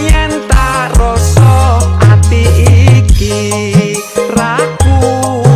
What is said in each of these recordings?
Yen tak rasa ati iki ra kuat.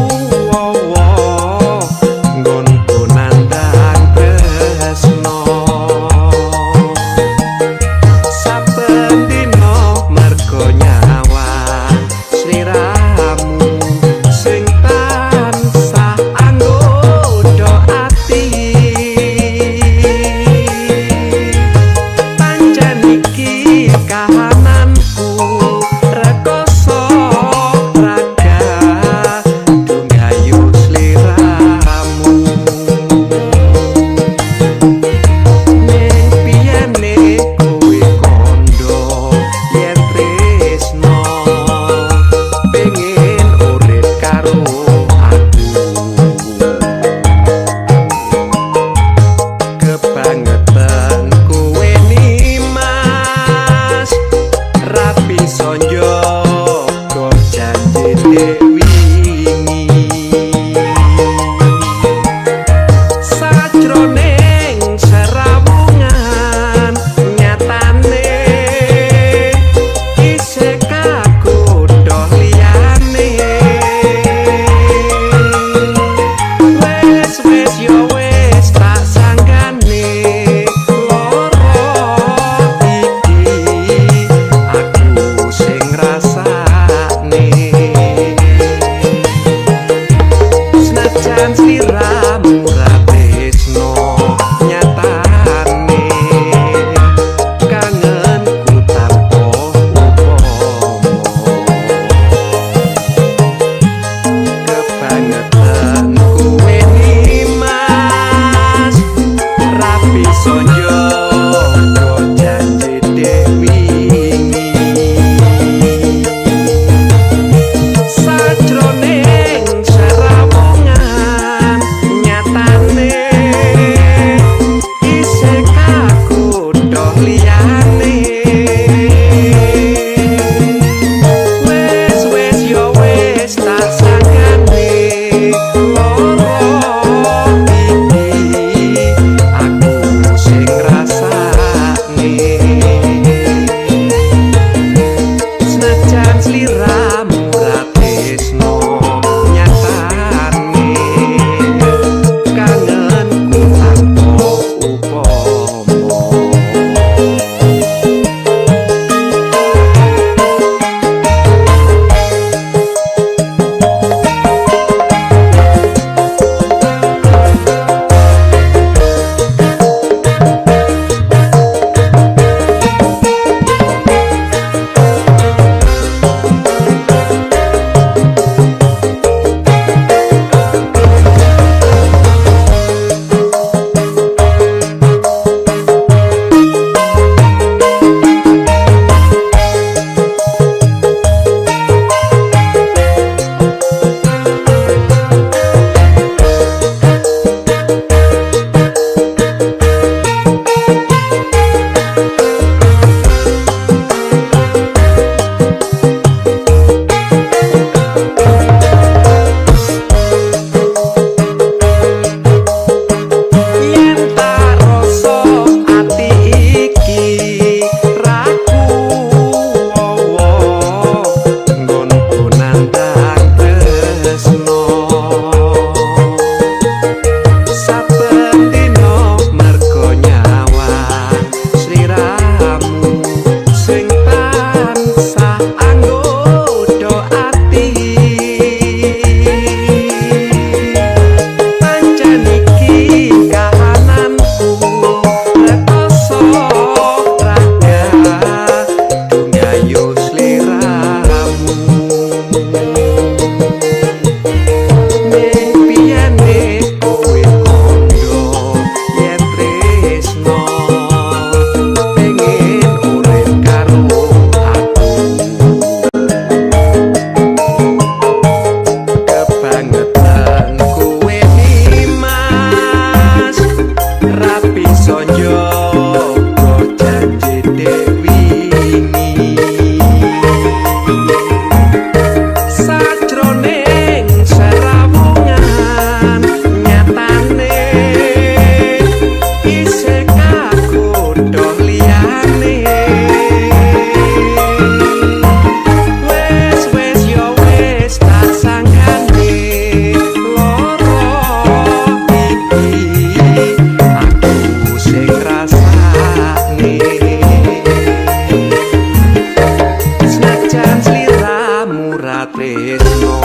tresno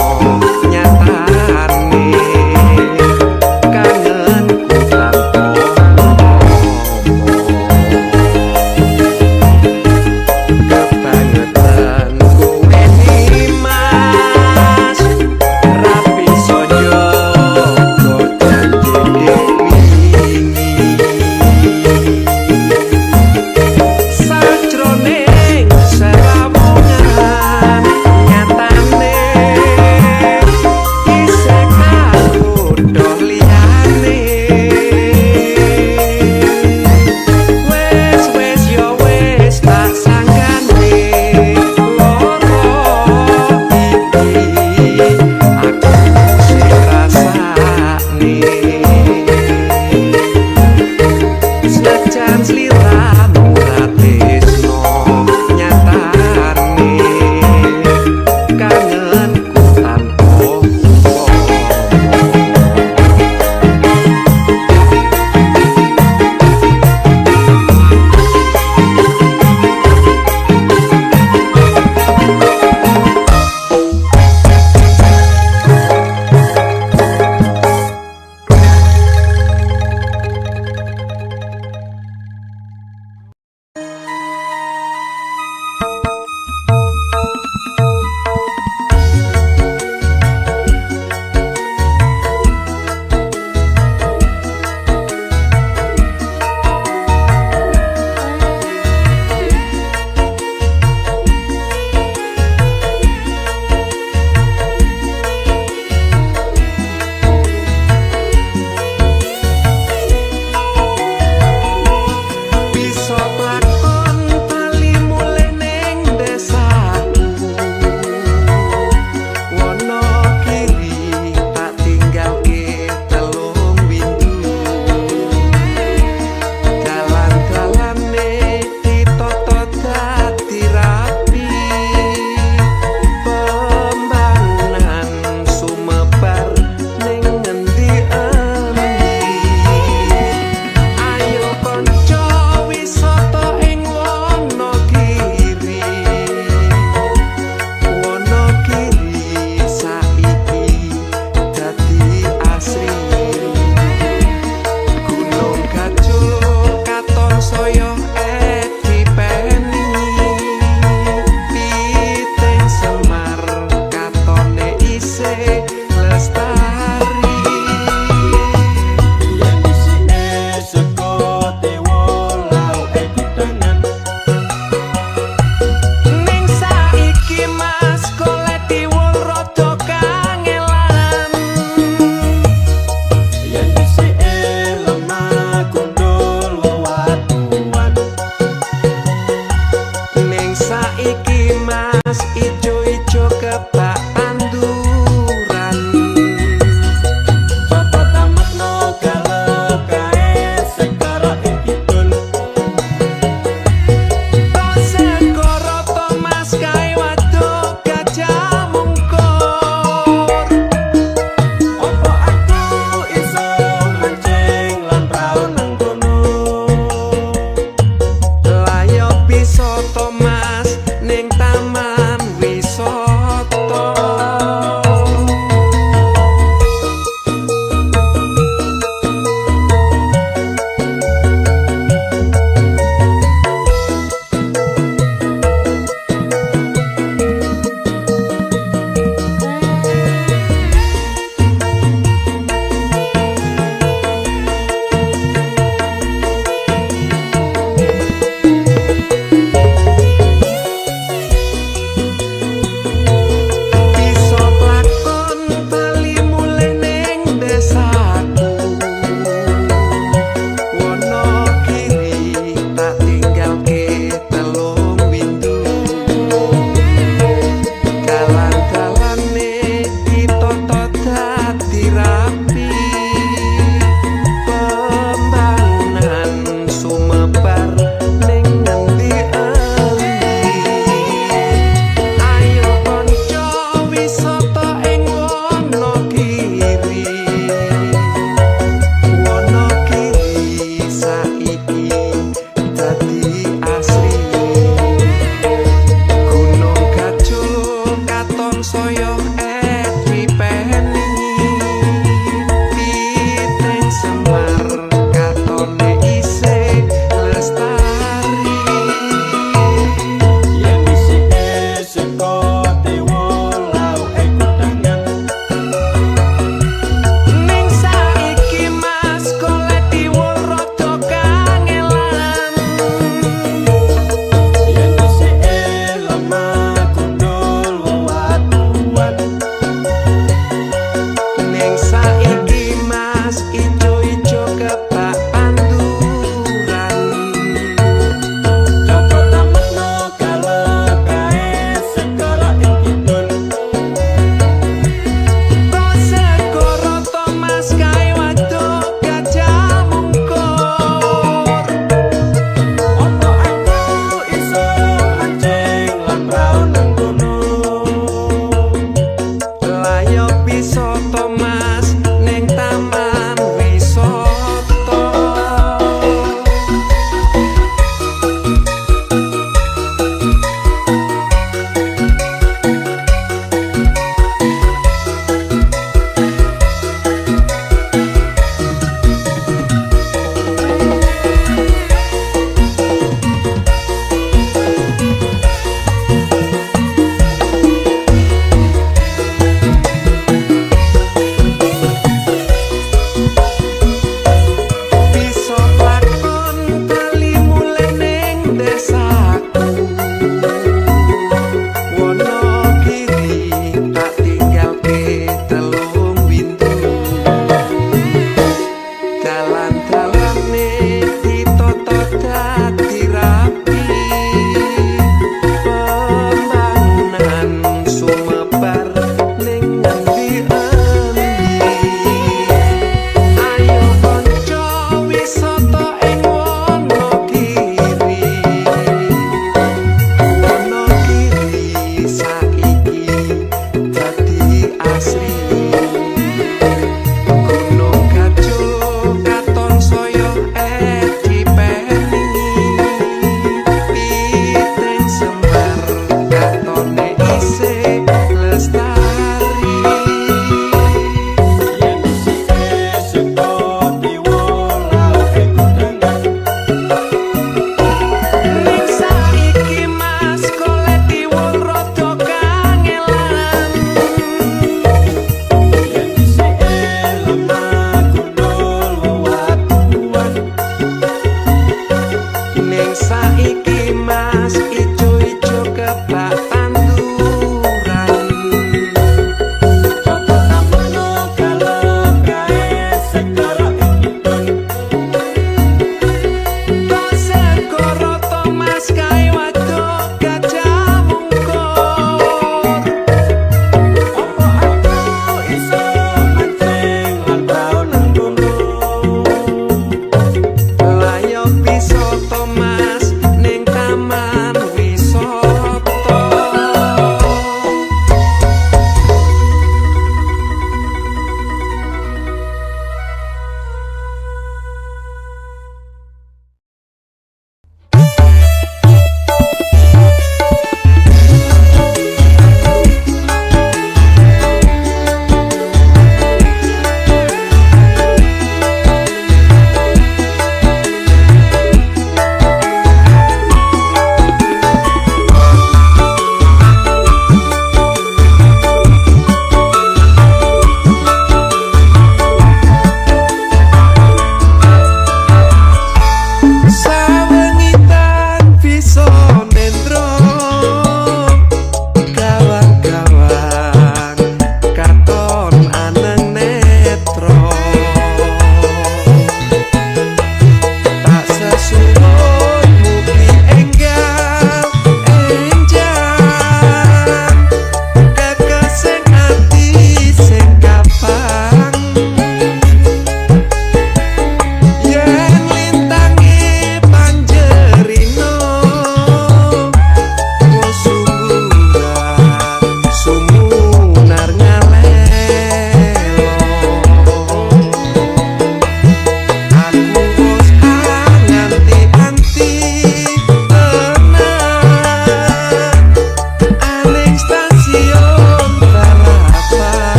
nyatane kangenku tanpa umpama. Kebangetan kowe Nimas, ra bisa njaga janji wingi. Sajroning serawungan nyatane isih kagodha liyane. Wes wes yo wes tak sanggane lara iki aku sing rasane. Senajan sliramu ra tresno nyatane kangenku tanpa umpama. Bisa plakon tali mulih ning desaku, Wonogiri tak tinggalke telung windu. Dalan-dalane ditata dadi rapi, pembangunan sumebar ning ngendi-endi. Ayo kanca wisata ing Wonogiri, Wonogiri saiki dadi asri. Gunung Gajul katon saya edipeni, Piting Semar katone isih lestari. Yen isine sego tiwul lauke kudangan. Ning saiki Mas golek tiwul rada kangelan. Yen isine lemah gundul wewatuan. Ning saiki Mas ijo-ijo kebak tanduran.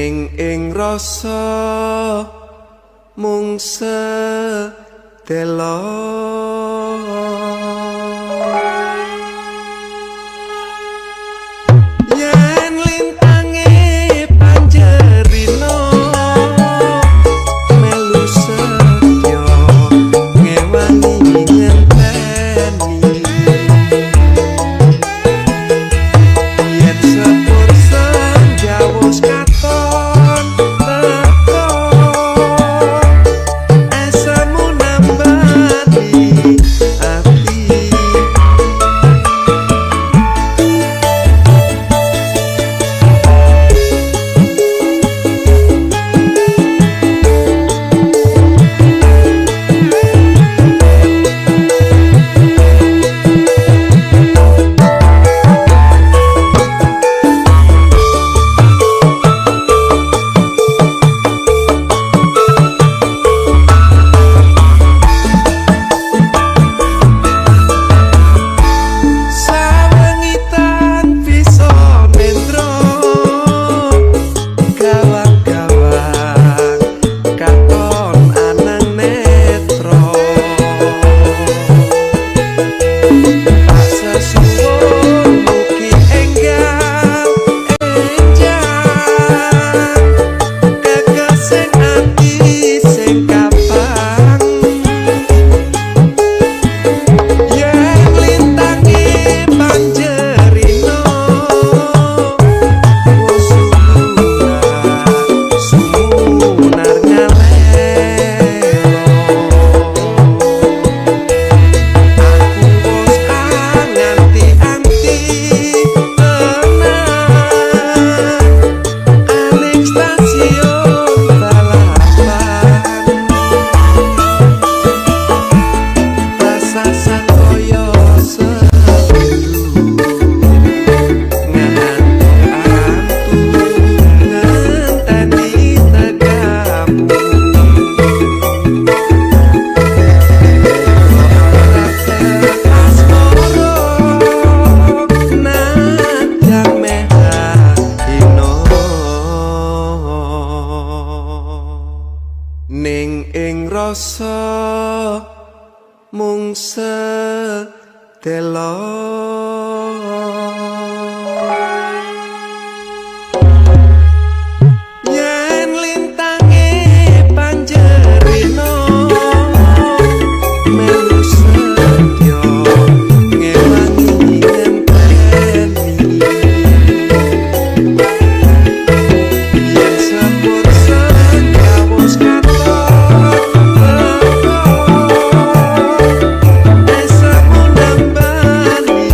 Ning ing rasa mung sedelo. Yen lintange panjerino melu setya ngewangi ngenteni. Yen sepur senja wis katon teko, esemu nambani ati. Sawengitan bisa nendro, gawang-gawang katon anang netro. Tak sesuwun mugi enggal enjang, kekasing ati sing kapang. Yen lintange panjerino wis sumunar ngalelo. Aku wis anganti-anti tenan aning stasiun balapan. Rasa sakoyo sepitu ngantu ngenteni tekamu. Asmara nadyan mehino. Ning ing rasa mung sedelo. Yen lintange panjerino melu setya ngewangi ngenteni. Yen sepur senja wis katon teko, esemu nambani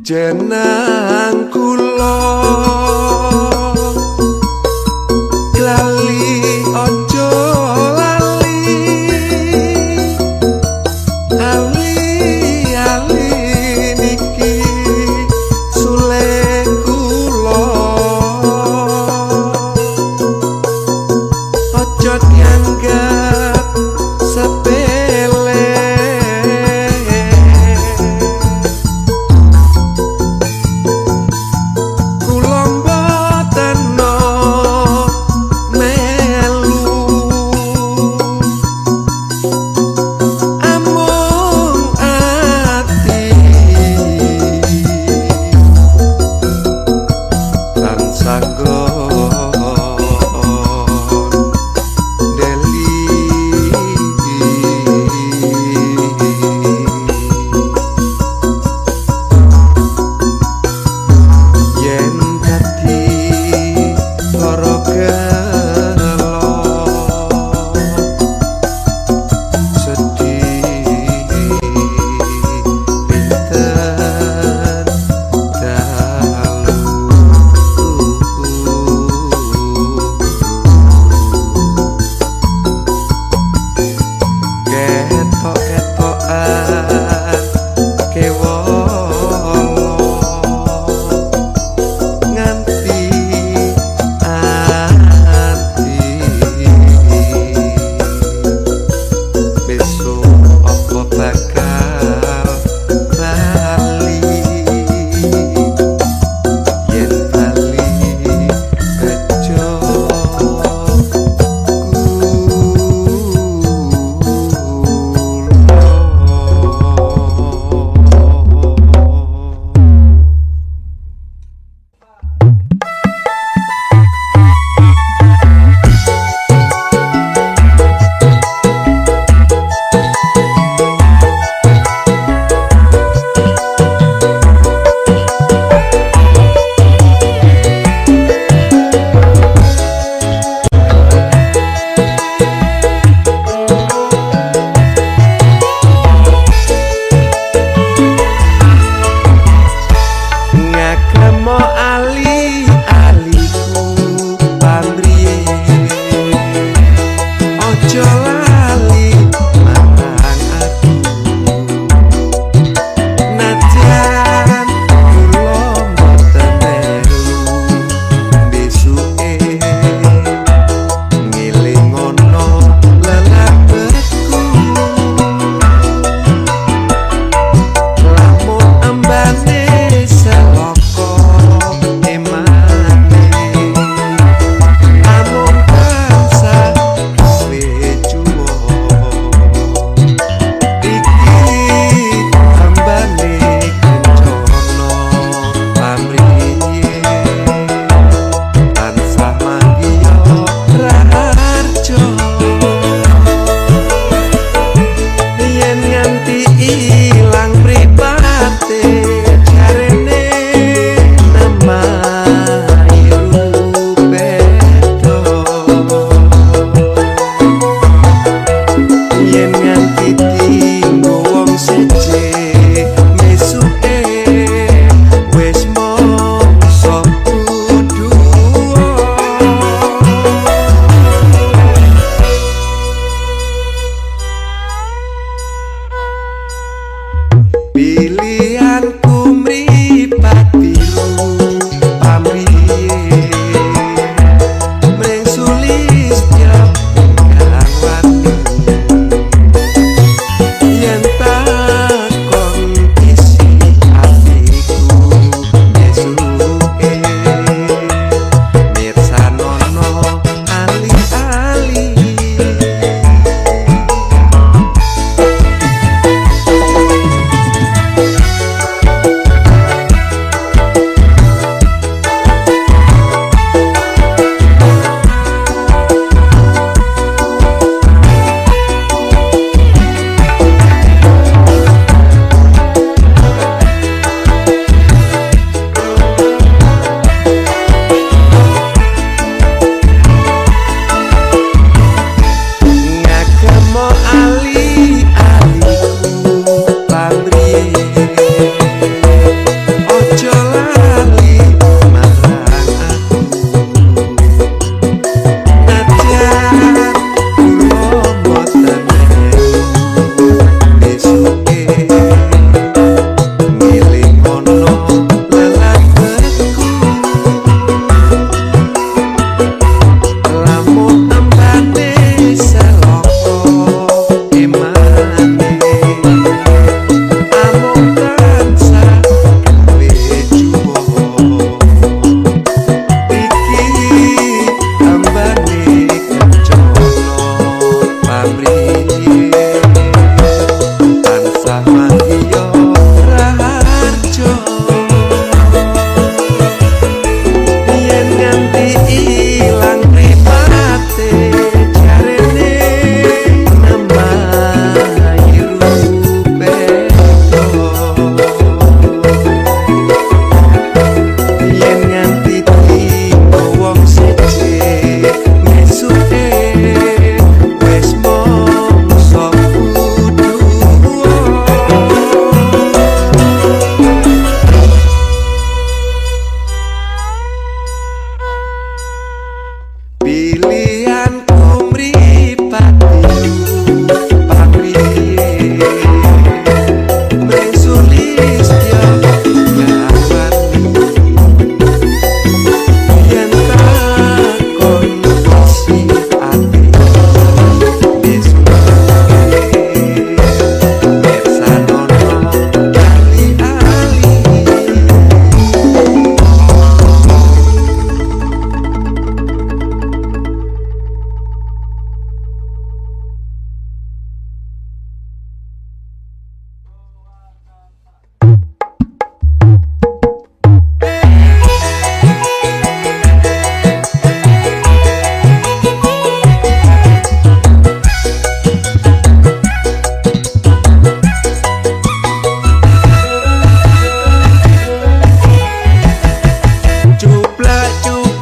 Jenang kula lali ojo lali, ali ali niki sule kula. Ojo dianggap sepele.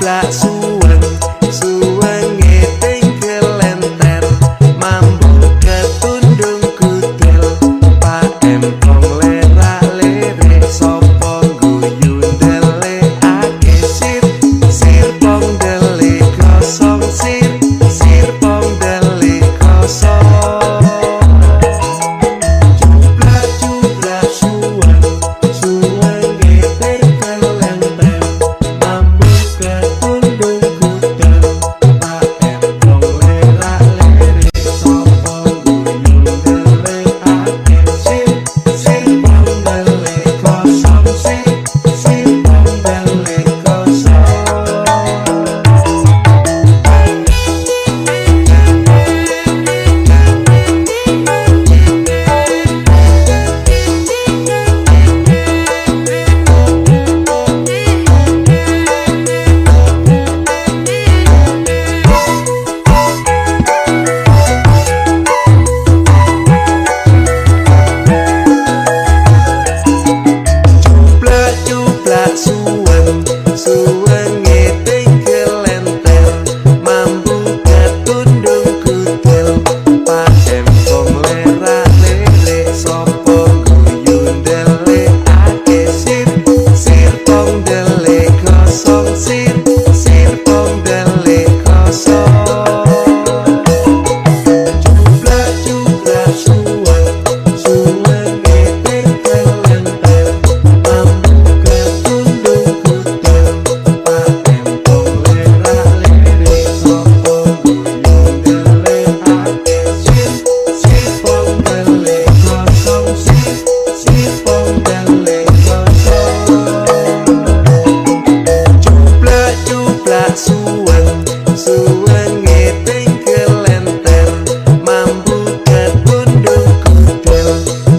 cublak suweng suwenge tingkelenter mambu ketundung gudel Pak Empong lerak lere sapa guyu ndelekake sir sir pong dele kosong sir sir pong dele kosong. Cublak cublak suweng suwenge tingkelenter mambu ketundung gudel Pak Empong lerak lere sapa guyu ndelekake sir sir pong dele kosong sir sir pong dele kosong. Cublak cublak suweng suwenge tingkelenter mambu ketundung gudel Pak Empong lerak lere sapa guyu ndelekake sir sir pong dele kosong sir sir pong dele kosong. Cublak cublak suweng suwenge tingkelenter mambu ketundung gudel Pak Empong lerak lere sapa guyu ndelekake sir sir pong dele kosong sir sir pong dele kosong. Cublak cublak suweng suwenge tingkelenter mambu ketundung gudel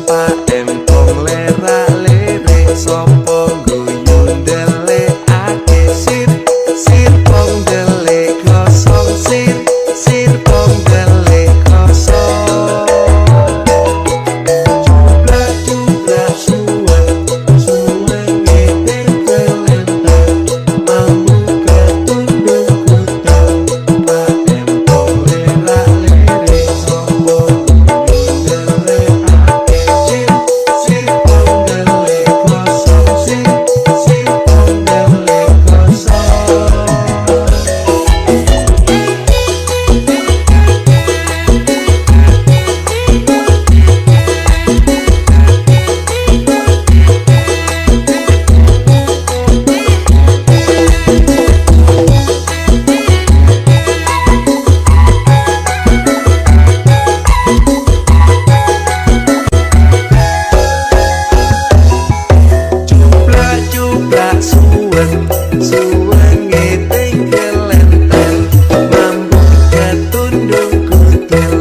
Pak Empong lerak lere sapa guyu ndelekake sir sir pong dele kosong sir sir pong dele kosong. Cublak cublak suweng suwenge tingkelenter mambu ketundung gudel Pak Empong lerak lere sapa guyu ndelekake sir sir pong dele kosong sir sir pong dele kosong. Cublak cublak suweng suwenge tingkelenter mambu ketundung gudel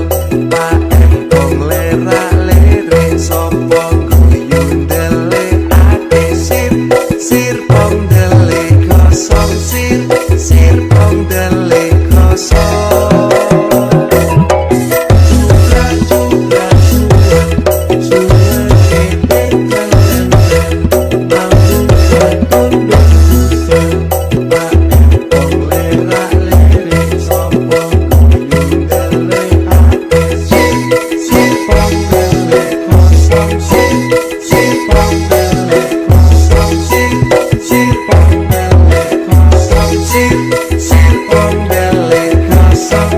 Pak Empong lerak lere sapa guyu ndelekake sir sir pong dele kosong sir sir pong dele kosong. Cublak cublak suweng suwenge tingkelenter mambu ketundung gudel Pak Empong lerak lere sapa guyu ndelekake sir sir pong dele kosong sir sir pong dele kosong sir sir pong dele kosong sir sir pong dele kosong.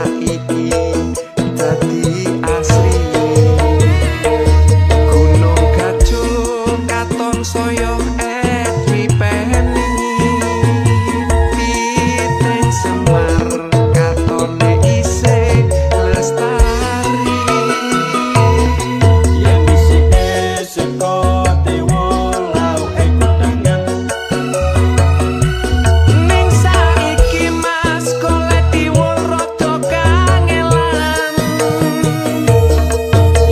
saiki dadi asri. Gunung Gajul katon saya epipeni, Piting Semar katone isih lestari. Yen isike seko tiwul lauke kudangan. Ning saiki Mas golek tiwul rada kangelan.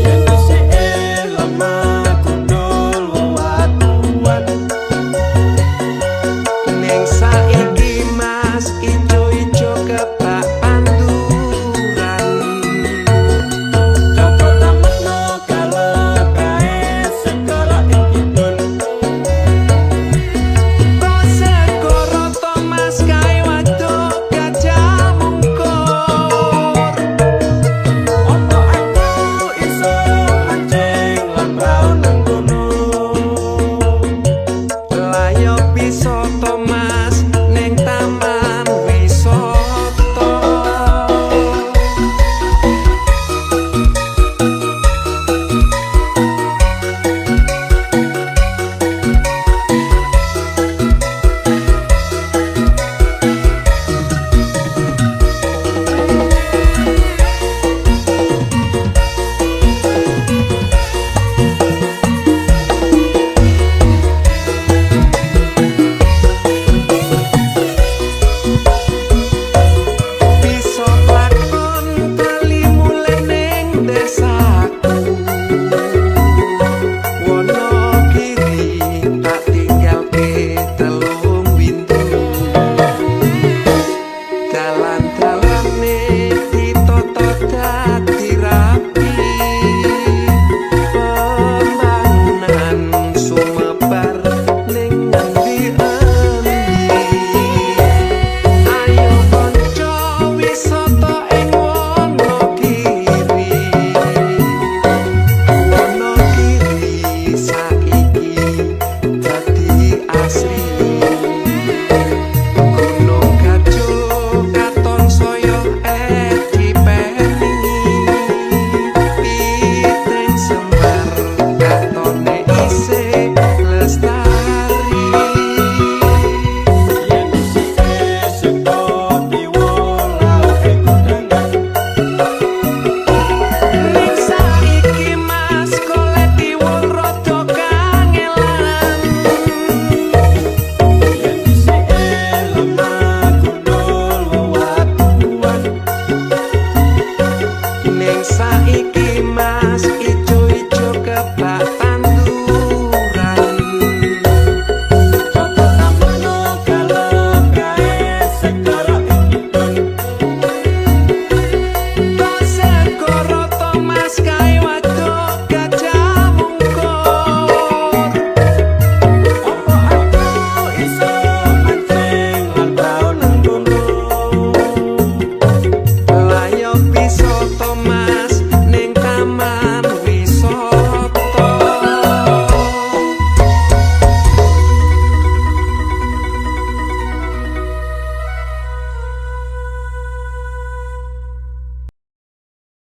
Yen isike lemah gundul wewatuan. Ning saiki Mas ijo-ijo kebak panduran. Coba tametno kalau kae segara ing kidul. Kok segara to Mas kae waduk Gajah Mungkur. Opo aku iso mancing lan prau nang kono? Lah yo bisa to Mas ning taman wisata. Bisa lakon bali mulih ning desaku. Wonogiri tak tinggalke telung windu. Dalan-dalane ditata dadi rapi. Pembangunan sumebar ning ngendi-endi. Ayo kanca wisata ing Wonogiri. Wonogiri saiki dadi asri. Gunung Gajul katon saya edipeni, Piting Semar katone isih lestari. Yen isike seko tiwul lauke kudangan. Ning saiki Mas golek tiwul rada kangelan. Yen isike lemah gundul wewatuan. Ning saiki